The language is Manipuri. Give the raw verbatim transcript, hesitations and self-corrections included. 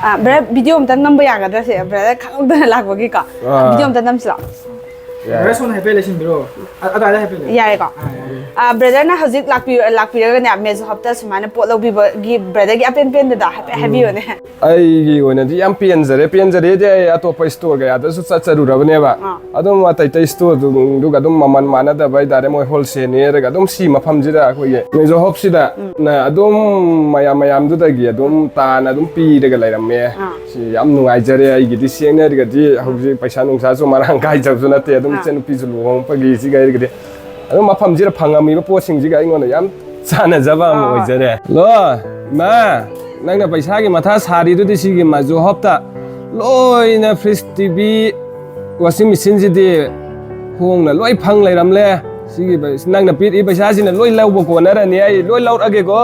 ꯑꯥ, ꯕ꯭ꯔꯗꯔ, ꯚꯤꯗꯤꯑꯣ ꯑꯝꯇꯪ ꯅꯝꯕ ꯌꯥꯒꯗ꯭ꯔꯥ ꯁꯦ? ꯕ꯭ꯔꯗꯔ ꯈꯪꯍꯧꯗꯅ ꯂꯥꯛꯄꯒꯤꯀꯣ꯫ ꯑꯥ꯫ ꯚꯤꯗꯤꯑꯣ ꯑꯝꯇ ꯅꯝꯁꯤꯔꯣ? ꯌꯥꯏ꯫ ꯕ꯭ꯔꯗꯔ, ꯁꯣꯝꯗ ꯍꯥꯏꯐꯦꯠ ꯂꯩꯁꯤꯟꯕꯤꯔꯣ꯫ ꯑ-, ꯑꯗꯥꯏꯗ ꯍꯥꯏꯐꯦꯠ ꯂꯩ꯫ ꯌꯥꯔꯦꯀꯣ? ꯑꯥ, ꯌꯥꯔꯦ꯫ ꯑꯥ, ꯕ꯭ꯔꯗꯔꯅ ꯍꯧꯖꯤꯛ ꯂꯥꯛꯄꯤ-, ꯂꯥꯛꯄꯤꯔꯒꯅꯦ, ꯃꯦꯖꯣ ꯍꯕꯇ ꯁꯨꯃꯥꯏꯅ ꯄꯣꯠ ꯂꯧꯕꯤꯕꯒꯤ ꯕ꯭ꯔꯗꯔꯒꯤ ꯑꯄꯦꯟ ꯄꯦꯟꯗꯗ ꯍꯥꯏꯐꯦꯠ ꯎꯝ꯫ ꯍꯥꯏꯕꯤꯌꯨꯅꯦ꯫ ꯑꯩꯒꯤ ꯑꯣꯏꯅꯗꯤ ꯌꯥꯝ ꯄꯦꯟꯖꯔꯦ꯫ ꯄꯦꯟꯖꯔꯦꯗꯤ ꯑꯩ ꯑꯇꯣꯞꯄ ꯁ꯭ꯇꯣꯔ ꯀꯌꯥꯗꯁꯨ ꯆꯠꯆꯔꯨꯔꯕꯅꯦꯕ꯫ ꯑꯥ꯫ ꯑꯗꯨꯝ ꯑꯇꯩ ꯑꯇꯩ ꯁ꯭ꯇꯣꯔꯗꯨꯒ ꯑꯗꯨꯝ ꯃꯃꯜ ꯃꯥꯟꯅꯗꯕ ꯍꯥꯏꯇꯥꯔꯦ, ꯃꯣꯏ ꯍꯣꯜꯁꯦꯜꯅꯤ ꯍꯥꯏꯔꯒ ꯑꯗꯨꯝ ꯁꯤ ꯃꯐꯝꯁꯤꯗ ꯑꯩꯈꯣꯏꯒꯤ ꯃꯦꯖꯣ ꯍꯕꯁꯤꯗ ꯎꯝ꯫ ꯅ ꯑꯗꯨꯝ ꯃꯌꯥꯝ ꯃꯌꯥꯝꯗꯨꯗꯒꯤ ꯑꯗꯨꯝ ꯇꯥꯅ ꯑꯗꯨꯝ ꯄꯤꯔꯒ ꯂꯩꯔꯝꯃꯦ꯫ ꯑꯥ꯫ ꯁꯤ ꯌꯥꯝ ꯅꯨꯡꯉꯥꯏꯖꯔꯦ꯫ ꯑꯩꯒꯤꯗꯤ ꯁꯦꯡꯅ ꯍꯥꯏꯔꯒꯗꯤ ꯍꯧꯖꯤꯛ ꯄꯩꯁꯥ ꯅꯨꯡꯁꯥꯁꯨ ꯃꯔꯥꯡ ꯀꯥꯏꯖꯕꯁꯨ ꯅꯠꯇꯦ, ꯑꯗꯨꯝ ꯑꯥ꯫ ꯏꯆꯟꯅꯨꯄꯤꯁꯨ ꯂꯨꯍꯣꯡꯉꯛꯄꯒꯤ ꯁꯤꯒ ꯍꯥꯏꯔꯒꯗꯤ ꯑꯗꯨꯝ ꯃꯐꯝꯁꯤꯗ ꯐꯪꯉꯝꯃꯤꯕ ꯄꯣꯠꯁꯤꯡꯁꯤꯒ ꯑꯩꯉꯣꯟꯗ ꯌꯥꯝ ꯆꯥꯟꯅꯖꯕ ꯑꯃ ꯑꯥ꯫ ꯑꯣꯏꯖꯔꯦ꯫ ꯂꯣ, ꯏꯃꯥ, ꯅꯪꯅ ꯄꯩꯁꯥꯒꯤ ꯃꯊꯥ ꯁꯥꯔꯤꯗꯨꯗꯤ ꯁꯤꯒꯤ ꯃꯦꯖꯣ ꯍꯕꯇ ꯂꯣꯏꯅ ꯐ꯭ꯔꯤꯖ, ꯇꯤ ꯚꯤ, ꯋꯥꯁꯤꯡ ꯃꯦꯆꯤꯟꯁꯤꯗꯤ ꯍꯣꯡꯅ ꯂꯣꯏ ꯐꯪ ꯂꯩꯔꯝꯂꯦ꯫ ꯁꯤꯒꯤ ꯄꯩ-, ꯅꯪꯅ ꯄꯤꯔꯛꯏ ꯄꯩꯁꯥꯁꯤꯅ ꯂꯣꯏ ꯂꯧꯕ ꯀꯣꯟꯅꯔꯅꯤ, ꯑꯩ ꯂꯣꯏ ꯂꯧꯔꯛꯑꯒꯦꯀꯣ꯫